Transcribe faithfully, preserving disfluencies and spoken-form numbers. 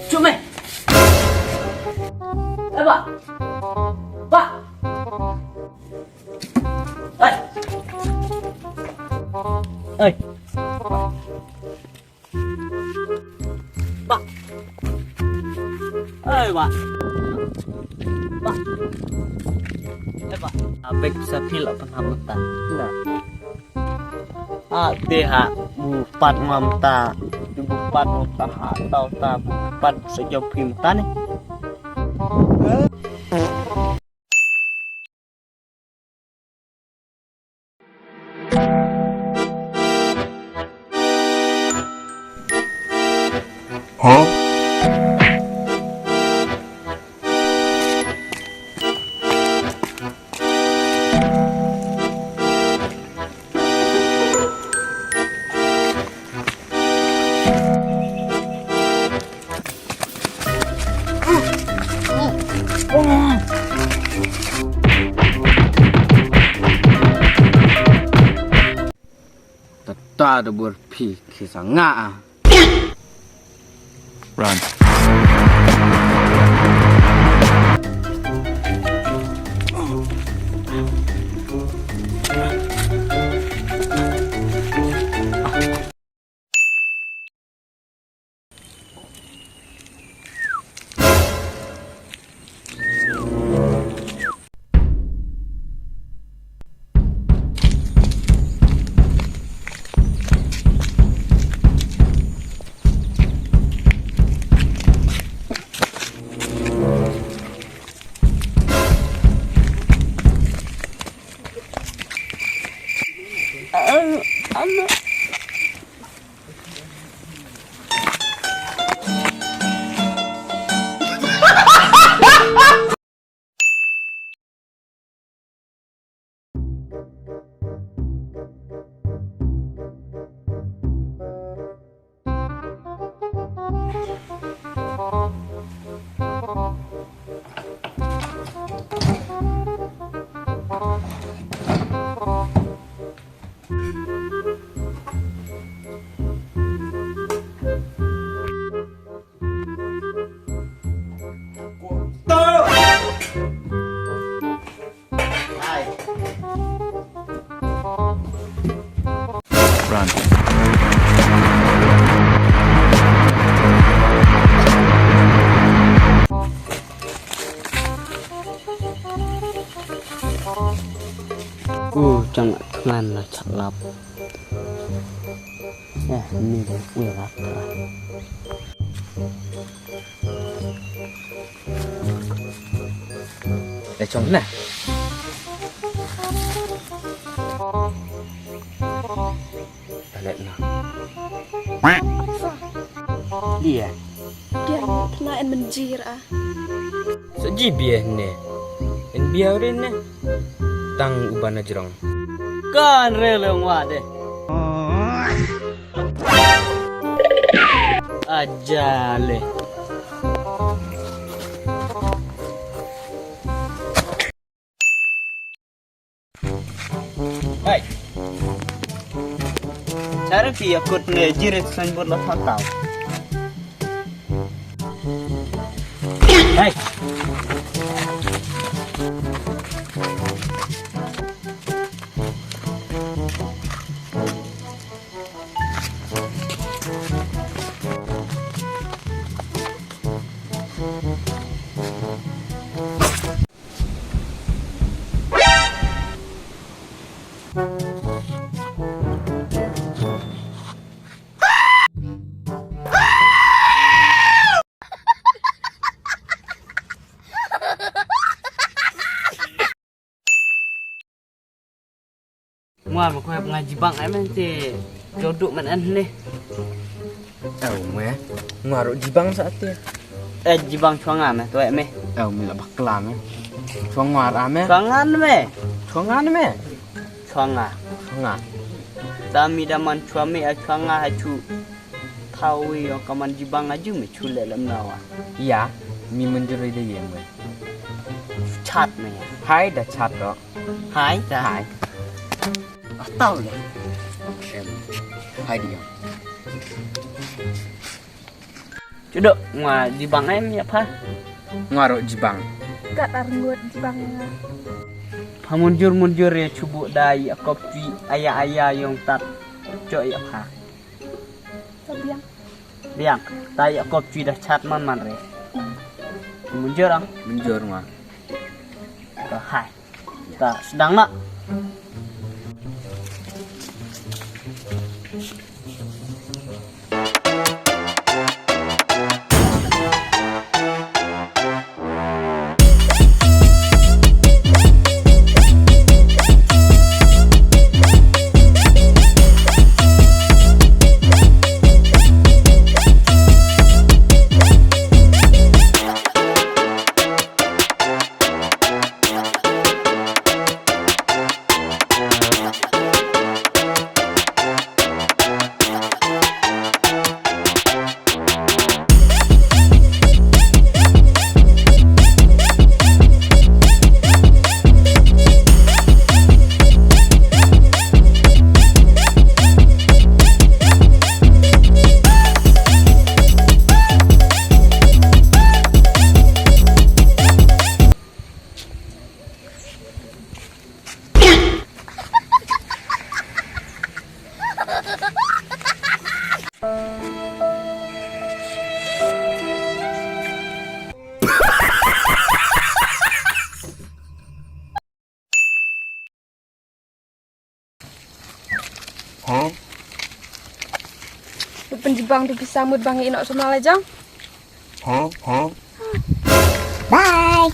Jumai. Eh, Bah. Bah. Oi. Oi. Bah. Oi, Bah. Bah. Eh, Bah. Abek sa phi la pynhap mynta. Nah. Ah, te ha, bu pat ngam ta, bu pat ngam ta ha, tau ta, bu pat sa jop phim ta ne. Huh? Tata da bor phi ki sa nga ah. Run. Run. U jong thngan la chalap. Eh, ni de u rak. Eh, chong na. Talet na. Dia. Dia, kena en menjir ah. Sa ji biah ne. En biah rin ne. Tang uban na jrong. Kan re leng wa de. Aja le. Hey. Cara ki yakut ne jirit signboard la phatau. Hey. Muar ma ko hep nga jibang ai men te joduk men an ne. Au me. Muar jibang sa te. Eh, jibang chwa nga me to ai me. Au me la bakla me. Chwa nga ra me. Chwa nga me. Chwa nga me. Chwa nga. Chwa nga. Da mi da man chwa me a chwa nga ha chu. Thawi ong ka man jibang aju me chu le lam nawa. Ya, mi menjuri de ye me. Chat me ya. Hai da chat do. Hai da. Hai. Atau ya. Em, hai di em. Chudo, nga jibang em ïa pha. Nga ruh jibang. Kat ar ngut jibang ïa nga. Pha munjur munjur ïa chubu da ïa kop twi aya aya yong tat. Chok ïa pha. Ka biang. Biang, ta ïa kop twi da chat man man re. Munjur ang. Munjur ma. Ka hai. Ta sdang na. Pynjibang tu pisa mut bang ino sumla lajang. Bye.